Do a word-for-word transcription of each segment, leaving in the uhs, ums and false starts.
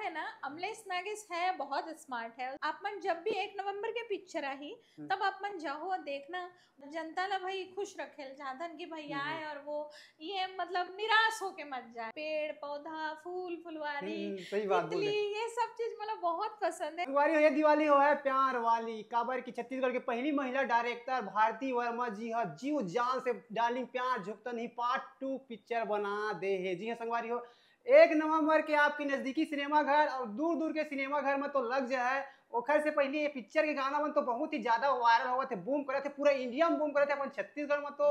है ना, अमलेश नागेश है बहुत स्मार्ट है। आप मन जब भी एक नवंबर के पिक्चर आही, हम्म। तब आप मन जाहो देखना, जनता ला भाई खुश रखे ल चाहथन कि भाई हम्म, आए हम्म। और वो ये मतलब निराश होके मत जाए। पेड़ पौधा, फूल फुलवारी, हम्म, सही बात बोले। तितली, ये सब चीज मतलब बहुत पसंद है। संगवारी हो, ये दिवाली हो है प्यार वाली, काबर कि छत्तीसगढ़ के पहली महिला डायरेक्टर भारती वर्मा जी ह जीव जान से डार्लिंग प्यार झुकता नहीं पार्ट टू पिक्चर बना दे हे। जी हाँ संगवारी हो, एक नवंबर के आपके नजदीकी सिनेमा घर और दूर दूर के सिनेमा घर में तो लग जाए, ओखर से पहले ये पिक्चर के गाना मन तो बहुत ही ज्यादा वायरल होवत हे, बूम करत हे, पूरा इंडिया में बूम करत हे। अपन छत्तीसगढ़ में तो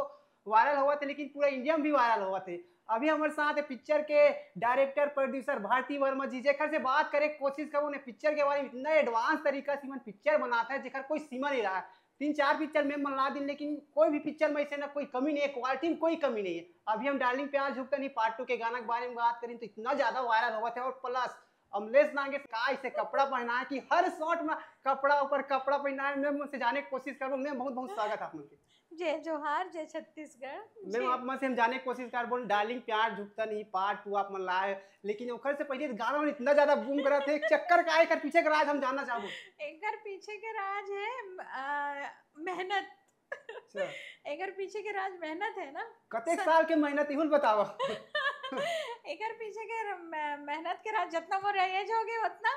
वायरल होवत हे, लेकिन पूरा इंडिया में भी वायरल होवत हे। अभी हमारे साथ है पिक्चर के डायरेक्टर प्रोड्यूसर भारती वर्मा जी, जेकर से बात करे के कोशिश करूँ, उन्हें पिक्चर के बारे में इतना एडवांस तरीका से मन पिक्चर बनाता है जेकर कोई सीमा नहीं रहा है। तीन चार पिक्चर में मन ला दिन, लेकिन कोई भी पिक्चर में ऐसे ना कोई कमी नहीं है, क्वालिटी में कोई कमी नहीं है। अभी हम डार्लिंग प्यार झुकता नहीं पार्ट टू के गाना के बारे में बात करें तो इतना ज्यादा वायरल होवत हे, और प्लस अमलेश नागेश का ऐसे कपड़ा पहना है कि हर शॉट में कपड़ा ऊपर कपड़ा पहना है। मैं उनसे जाने की कोशिश करूँ। मैं बहुत बहुत स्वागत है आप मन के। जय जोहार, जय छत्तीसगढ़। मैं जी। आप मन से हम जाने की कोशिश कर बोल डार्लिंग प्यार झुकता नहीं पार्ट टू आप मन लाए, लेकिन ओखर से पहले गाना मन इतना ज्यादा बूम करा थे, चक्कर का एकर पीछे का राज हम जानना चाहबो। एकर पीछे के राज है आ, मेहनत। अच्छा। एकर पीछे के राज मेहनत है ना। कतेक स- साल के मेहनत इहुल बतावा। एकर पीछे के र-, मे-, मेहनत के राज जितना मोर एज हो गए उतना।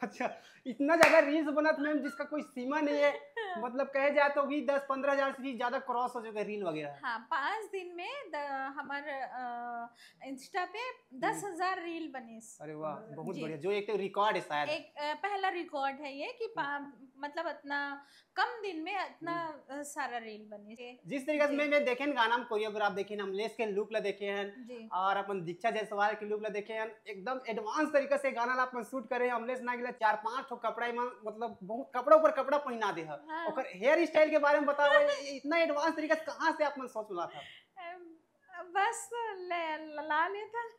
अच्छा, इतना ज्यादा रील्स बनत मैम जिसका कोई सीमा नहीं है। मतलब कहे जाए तो भी दस पन्द्रह हजार से भी ज्यादा क्रॉस हो चुका है रील वगैरह। हाँ, पाँच दिन में द, हमार अ, इंस्टा पे हम्म। दस हजार रील बने। अरे वाह, बहुत जी। बढ़िया। जो एक तो रिकॉर्ड है शायद। एक अ, पहला रिकॉर्ड है ये कि हम्म। पा, मतलब इतना कम दिन में इतना हम्म। अ, सारा रील बने। जिस तरीके से जी। मैं, मैं देखे न गाना में कोरियोग्राफ देखे न, अमलेश के लुक ला देखे हैं जी। और अपन दीक्षा जायसवाल के लुक ला देखे हैं, एकदम एडवांस तरीका से गाना ला अपन शूट करे हैं। अमलेश नागेश ला चार पांच ठो कपड़ा में, मतलब बहुत कपड़ा ऊपर कपड़ा पहना दे है। हाँ। ओकर हेयर स्टाइल के बारे में बताओ, ये इतना एडवांस तरीका से कहाँ से आप मन सोच मिला था? अम, बस ले, ला लेथन।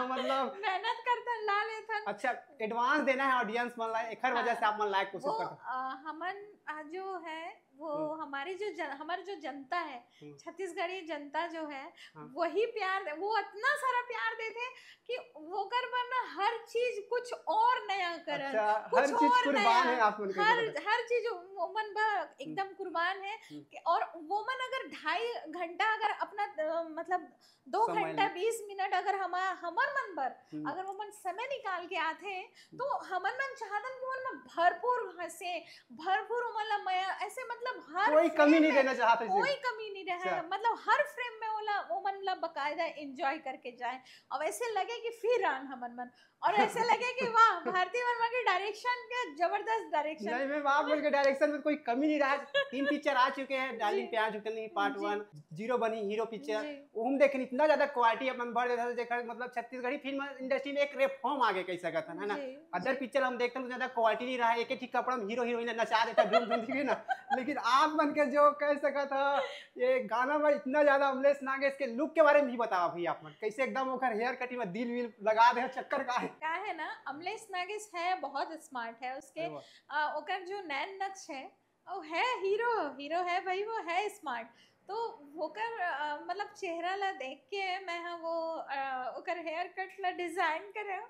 मतलब मेहनत करथन, ला लेथन। अच्छा, एडवांस देना है ऑडियंस मन ला, एखर वजह से हाँ। आप मन लायक कोशिश वो, करथन। अ, हमन, अ, जो है वो हम्म। हमारी जो जन, हमार जो जनता है, हम्म। छत्तीसगढ़ी जनता जो है, हाँ। वही प्यार दे, वो इतना सारा प्यार देथे कि ओकर बर ना हर चीज कुछ और नया करन, अच्छा, कुछ हर चीज और कुर्बान नया, है आप मन के हर, तरफ। हर चीज वो मन बा एकदम हम्म। कुर्बान है हम्म। कि, और वो मन अगर ढाई घंटा अगर अपना, अ, मतलब दो समय घंटा ले। बीस मिनट अगर हम, हमर मन बर हम्म। अगर वो मन समय निकाल के आथे, तो हम्म। हमन मन चाहतन कि ओमन भरपूर हंसे, भरपूर ओमन ला मया, ऐसे मतलब हर कोई कमी frame नहीं में रहना चाहत ऐसे। कोई कमी नहीं रहे, अच्छा। मतलब हर फ्रेम में ओला, ओमन ला बकायदा एंजॉय करके जाए। अब ऐसे लगे कि फिर आन हमन मन, और ऐसे लगे कि वाह, भारती वर्मा के डायरेक्शन के जबरदस्त डायरेक्शन। नहीं, मैं आप लोग के डायरेक्शन में कोई कमी नहीं रहा। तीन पिक्चर आ चुके हैं, डार्लिंग जी। प्यार झुकता नहीं पार्ट जी। वन, जीरो बनी हीरो पिक्चर, जी। वो हम देखे इतना ज्यादा क्वालिटी अपन बढ़ देता है, जेकर मतलब छत्तीसगढ़ी फिल्म इंडस्ट्री में एक रिफॉर्म आ गए कह सकत हन, है ना? जी, अदर जी। पिक्चर हम देखते हैं तो ज्यादा क्वालिटी नहीं रहा, एक एक ही कपड़ा में हीरो हीरोइन नचा देता है, धूम धूम, ठीक है ना? लेकिन आप मन के जो कह सकत ह, ये गाना में इतना ज्यादा अमलेश नागेश के लुक के बारे में भी बताओ भैया आप मन, कैसे एकदम ओकर हेयर कटिंग में दिल विल लगा दे, चक्कर का है? का है ना, अमलेश नागेश है बहुत स्मार्ट है, उसके अरे वाह। अ, ओकर जो नैन नक्श है, वो है हीरो, हीरो है भाई, वो है स्मार्ट। तो ओकर, अ, मतलब चेहरा ला देख के मैं हा वो, अ, ओकर हेयर कट ला डिजाइन करे हूँ।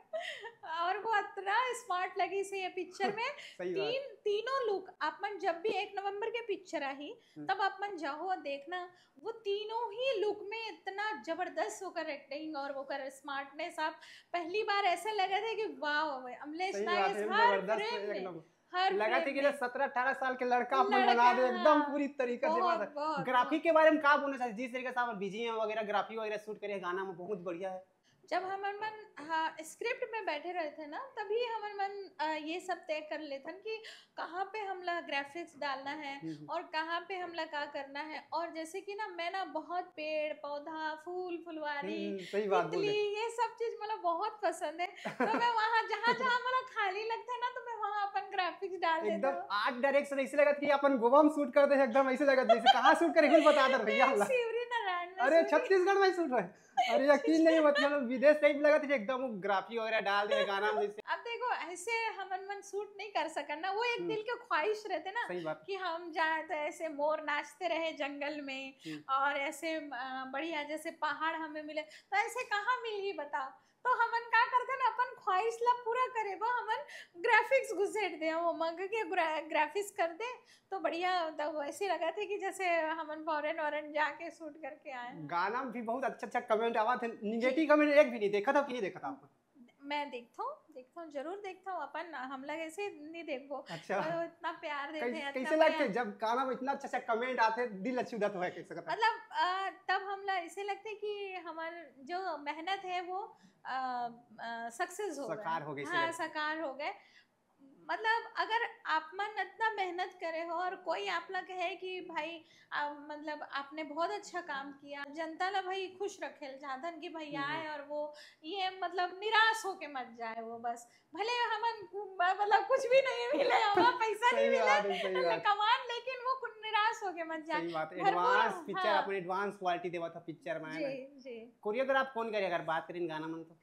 और वो इतना स्मार्ट लगी से ये पिक्चर में। सही बात। तीन, तीनों लुक, आप मन जब भी एक नवंबर के पिक्चर आही, हम्म। तब आप मन जाहो देखना, वो तीनों ही लुक में इतना जबरदस्त ओकर एक्टिंग और ओकर स्मार्टनेस। आप पहली बार ऐसे लगे थे कि वाह, अमलेश सही बात नागेश है, हर जबरदस्त फ्रेम में, एकदम। हर लगा फ्रेम थे कि में। सत्रह अठारह साल के लड़का अपन लड़का, बना दे, एकदम हाँ। पूरी तरीका से बहुत, बना दे। बहुत, ग्राफिक बहुत। के बारे में का बोलना चाहिए, जिस तरीके से आप बीजीएम वगैरह, ग्राफिक वगैरह शूट करे गाना में, बहुत बढ़िया है। जब हमन मन, हाँ, स्क्रिप्ट में बैठे रहते ना, तभी हमन मन, अ, ये सब तय कर लेथन कि कहाँ पे हमला ग्राफिक्स डालना है हम्म, हम्म। और कहाँ पे हमला का करना है। और जैसे कि ना, मैं ना बहुत पेड़ पौधा, फूल फुलवारी, हम्म, सही बात बोले। तितली, ये सब चीज मतलब बहुत पसंद है। तो मैं वहाँ जहाँ जहाँ मतलब खाली लगता है ना, तो मैं वहाँ अपन ग्राफिक्स डाल देता एकदम हूँ। आर्ट डायरेक्शन ऐसे लगत कि अपन गोवा में शूट कर दे, एकदम ऐसे लगत जैसे कहाँ शूट करे, कुछ बता दे भैया नहीं, हमला। शिवरी नारायण में, अरे, शिवरी। छत्तीसगढ़ में शूट है। अरे, यकीन नहीं, मतलब विदेश टाइप लगत है एकदम, वो ग्राफी वगैरह डाल दे गाना में जैसे। अब देखो, ऐसे हमन मन शूट नहीं कर सकन ना, वो एक हम्म। दिल के ख्वाहिश रहते ना सही बात। कि हम जाए तो ऐसे मोर नाचते रहे जंगल में हम्म। और ऐसे, अ, बढ़िया जैसे पहाड़ हमें मिले, तो ऐसे कहाँ मिलही बताओ? तो हमन का करथन, अपन ख्वाहिश ला पूरा करे बर हमन ग्राफिक्स घुसेड़ दे, वो मंग के ग्राफिक्स कर दे, तो बढ़िया। तो ऐसे लगा थे कि जैसे हमन फॉरेन वॉरेन जाके शूट करके आए हैं। गाना में भी बहुत अच्छा अच्छा कमेंट आवा थे, निगेटिव कमेंट एक भी नहीं देखा था कि नहीं देखा था आपको? मैं देखता हूँ, देखता हूँ, जरूर देखता हूँ। अपन हमला कैसे नहीं देखबो? अच्छा। तो इतना प्यार देते हैं, कैसे लगते जब गाना में इतना अच्छा अच्छा कमेंट आते, दिल अच्छी उदत हुआ कैसे? मतलब तब हमला ऐसे लगते कि हमारे जो मेहनत है वो सक्सेस हो गए, साकार हो गए, हाँ, साकार हो गए। मतलब अगर आप मन इतना मेहनत करे हो और कोई आप ला कहे कि भाई आ, मतलब आपने बहुत अच्छा काम किया, जनता ला भाई खुश रखे चाहतन कि भाई आए और वो ये मतलब निराश होके मत जाए वो, बस भले हमन मतलब कुछ भी नहीं मिले, हमारा पैसा नहीं मिले, कमान, लेकिन वो निराश होके मत जाए। एडवांस पिक्चर, अपन एडवांस क्वालिटी देवा था पिक्चर में। जी, जी। कोरियोग्राफ कौन करे अगर बात करें गाना मन तो?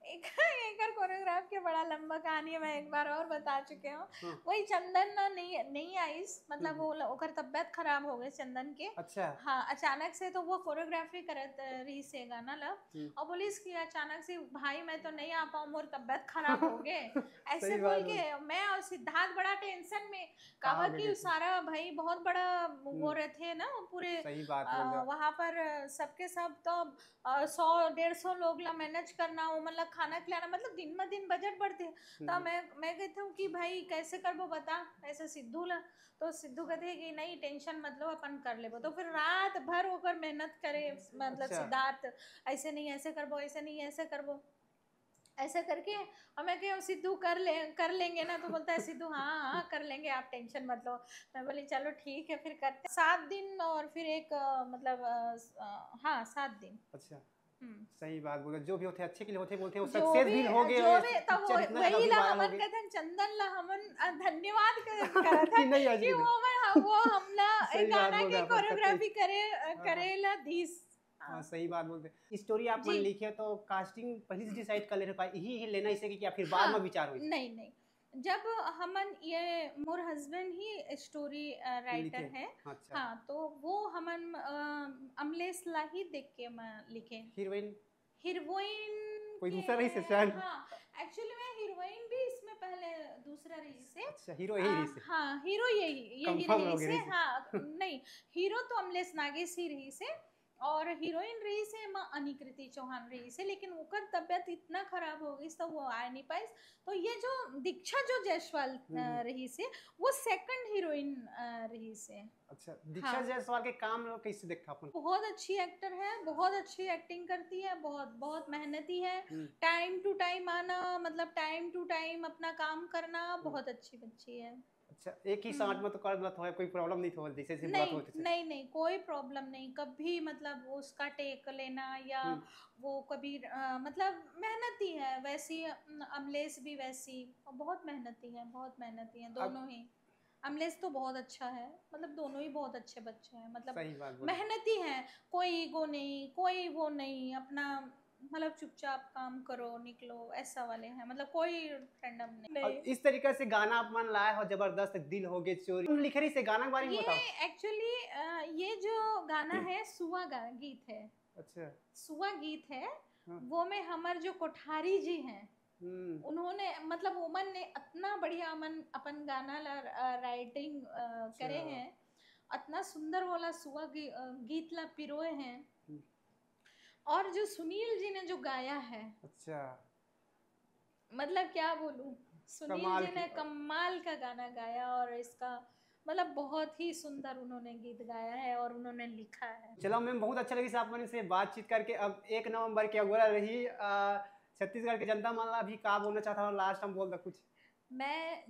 एक, एक कोरियोग्राफ के बड़ा लंबा कहानी है, मैं एक बार और बता चुके हूँ। हाँ। वही चंदन ना नहीं, नहीं आइस, मतलब वो ओकर तबियत खराब हो गए चंदन के। अच्छा। हाँ, अचानक से तो वो कोरियोग्राफी करत रही से गाना ला और बोलिस कि अचानक से भाई मैं तो नहीं आ पाऊँ, मोर तबियत खराब हो गए, ऐसे बोल के। मैं और सिद्धार्थ बड़ा टेंशन में, काबर कि सारा भाई बहुत बड़ा वो रहते हैं ना पूरे, सही बात बोल रहे हो। वहाँ पर सबके सब तो सौ डेढ़ सौ लोग ला मैनेज करना, वो मतलब खाना खिलाना, मतलब दिन में दिन बजट बढ़ते। तो मैं मैं कहती हूँ कि भाई कैसे करबो बता, ऐसे सिद्धू ला। तो सिद्धू कहते हैं कि नहीं टेंशन मत लो, अपन कर लेबो। तो फिर रात भर ओकर मेहनत करे, मतलब सिद्धार्थ ऐसे नहीं ऐसे करबो, ऐसे नहीं ऐसे करबो, ऐसे करके। और मैं कहूँ सिद्धू कर ले, कर लेंगे ना, तो बोलता है सिद्धू हाँ हाँ कर लेंगे, आप टेंशन मत लो। मैं बोली चलो ठीक है फिर करते। सात दिन और फिर एक मतलब हाँ सात दिन। अच्छा। सही बात बोले, जो भी होते अच्छे के लिए होते बोलते हैं, सक्सेस भी हो गए, जो भी तो वही ला हमन कथन चंदन ला हमन धन्यवाद करत हन कि वो हमन वो हमला एक गाना के कोरियोग्राफी करे करे ला दीस। हाँ, सही बात बोलते। स्टोरी आप मन लिखे तो कास्टिंग पहले से डिसाइड कर ले रहे, यही ही लेना इसे कि क्या फिर बाद में विचार हुई? नहीं नहीं, जब हमन ये मोर हस्बैंड ही स्टोरी राइटर है। अच्छा। हाँ, तो वो हमन अमलेश ला ही देख के मैं लिखे। हीरोइन? हीरोइन कोई दूसरा रही से शायद? हाँ, एक्चुअली मैं हीरोइन भी इसमें पहले दूसरा रही से। अच्छा, हीरो यही रही से? हाँ, हीरो यही यही रही से। हाँ, नहीं, हीरो तो अमलेश नागेश ही रही से और हीरोइन रही से माँ अनिकृति चौहान रही से, लेकिन ओकर तबियत इतना खराब हो गई तो वो आ नहीं पाई। तो ये जो दीक्षा जो जायसवाल रही से, वो सेकंड हीरोइन रही से। अच्छा, दीक्षा जायसवाल के काम कैसे देखा अपन? बहुत अच्छी एक्टर है, बहुत अच्छी एक्टिंग करती है, बहुत बहुत मेहनती है। टाइम टू टाइम आना, मतलब टाइम टू टाइम अपना काम करना, बहुत अच्छी बच्ची है। अच्छा, एक ही साथ में तो कर देत हो, कोई प्रॉब्लम नहीं थो जैसे से बात होती? नहीं नहीं, कोई प्रॉब्लम नहीं। कभी मतलब उसका टेक लेना या वो कभी मतलब मेहनती है वैसी, अमलेश भी वैसी, बहुत मेहनती है, बहुत मेहनती है दोनों ही। अमलेश तो बहुत अच्छा है, मतलब दोनों ही बहुत अच्छे बच्चे हैं, मतलब मेहनती हैं, कोई ईगो नहीं, कोई वो नहीं, अपना मतलब चुपचाप काम करो निकलो, ऐसा वाले हैं, मतलब कोई फ्रेंडम नहीं। इस तरीका से गाना आप मन लाए हो जबरदस्त, दिल हो गए चोरी, तुम लिखे रही से गाना के बारे में बताओ। एक्चुअली ये जो गाना है सुआ गीत है। अच्छा। सुआ गीत है। वो में हमार जो कोठारी जी हैं, उन्होंने मतलब ओमन ने इतना बढ़िया मन अपन गाना ला राइटिंग करे हैं, इतना सुंदर वाला सुआ गीत ला पिरोए हैं। और जो सुनील जी ने जो गाया है, अच्छा, मतलब क्या बोलूं, सुनील जी ने कमाल का गाना गाया और इसका मतलब बहुत ही सुंदर उन्होंने गीत गाया है और उन्होंने लिखा है। चलो मैम, बहुत अच्छा लगी आप मन से बातचीत करके। अब एक नवंबर के अगोरा रही, छत्तीसगढ़ के जनता मन ला अभी का बोलना चाहता हूँ, लास्ट हम बोल दो कुछ। मैं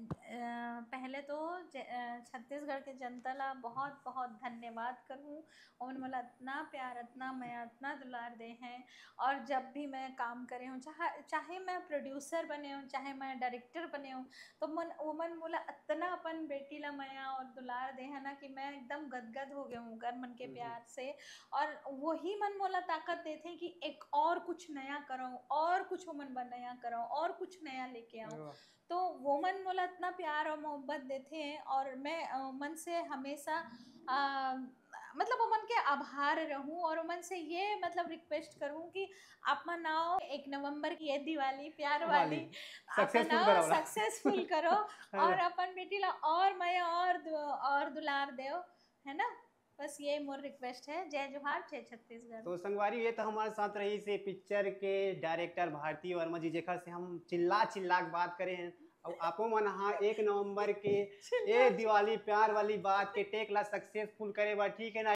पहले तो छत्तीसगढ़ के जनता ला बहुत बहुत धन्यवाद करूँ, ओमन मोला इतना प्यार, इतना मया, इतना दुलार दे हैं। और जब भी मैं काम करे हूँ, चाहे चाहे मैं प्रोड्यूसर बने हूँ, चाहे मैं डायरेक्टर बने हूँ, तो मन ओमन मोला इतना अपन बेटी ला मया और दुलार दे है ना कि मैं एकदम गदगद हो गया हूँ ओकर मन के प्यार से। और वही मन मोला ताकत देते हैं कि एक और कुछ नया करो, और कुछ ओमन बर नया करो, और कुछ नया लेके आओ। तो वो मन मोला इतना प्यार और मोहब्बत देते हैं और मैं मन से हमेशा मतलब ओमन के आभार रहूं और ओमन से ये मतलब रिक्वेस्ट करूं कि आप मन आओ एक नवंबर की ये दिवाली प्यार वाली, वाली। Successful करो ना। सक्सेसफुल करो और अपन बेटी ला और मया और दु, और दुलार देव, है ना। बस ये मोर रिक्वेस्ट है। जय जोहार, जय छत्तीसगढ़। तो संगवारी, ये तो हमारे साथ रहिस हे पिक्चर के डायरेक्टर भारती वर्मा जी, जेकर से हम चिल्ला चिल्ला के बात करे हैं। और आपो मन हा एक नवंबर के ए दिवाली प्यार वाली बात के टेक ला सक्सेसफुल करे बर, ठीक है ना,